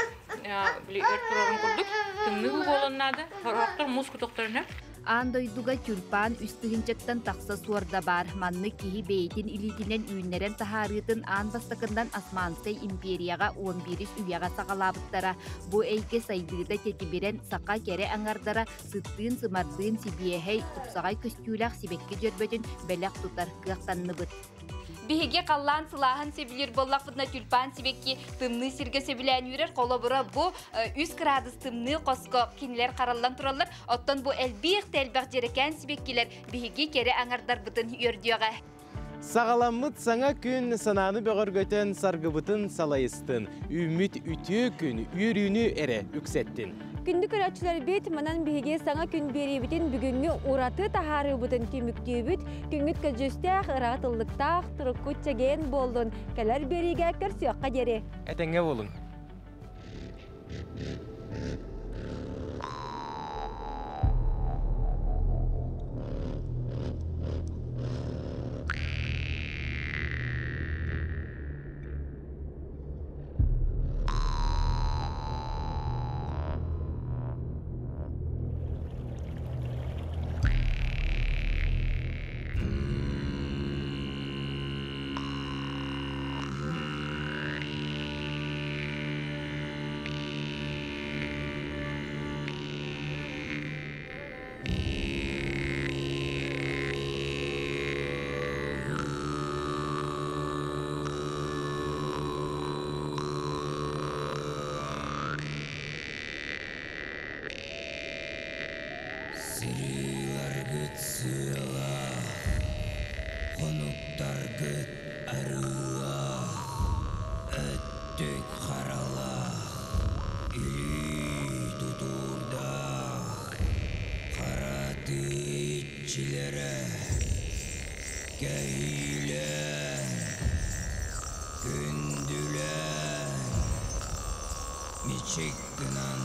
били өр турарын курдук тымныы уу буолан наада. Сорохтор муус кутуохтарын Аан дойдуга тюльпан үс тыһыынчаттан тахса суорда баар. Маннык киһи бэйэтин илиитинэн үүннэрэн таһаарыытын аан бастакынан Османскай империяҕа уон биирис үйэҕэ саҕалаабыттара. Бу эйгэ сайдыыта тэтимирэн саха кэрэ аҥардара сыттыын-сымардыын сибиэһэй, тупсаҕай көстүүлээх сибэкки дьөрбөтүн бэлэх тутар кыахтанныбыт. Биһиги халлаан сылааһын сөбүлүүр буоллахпытына тюльпан сибэкки тымныы сиргэ сөбүлээн үүрэр. Холобура бу 3 градус тымныы хоско кинилэр хараллан тураллар. Оттон бу элбиэх да элбэх дьэрэкээн сибэккилэр биһиги кэрэ аҥардарбытын үөрдүөҕэ. Саҕаламмыт саҥа күн санааны бөҕөргөтөн саргыбытын салайыстын, үүммүт үтүө күн үөрүүнү эрэ үксэттин. Күндү көрөөччүлэрбит, манан биһиги саҥа күн биэриибитин бүгүҥҥү ураты таһаарыыбытын түмүктүүбүт. Күҥҥүт көдьүүстээх, ыраҕа тыллыктаах, туруккут чэгиэн буоллун. Кэлэр биэриигэ көрсүөххэ диэри. Этэҥҥэ буолуҥ. Сырыыларгыт сыалаах, хонуктаргыт арыылаах, өттүк харалаах, илии тутуурдаах, хара тыы иччилэрэ, кэһиилээн, күндүлээн, мичик гынан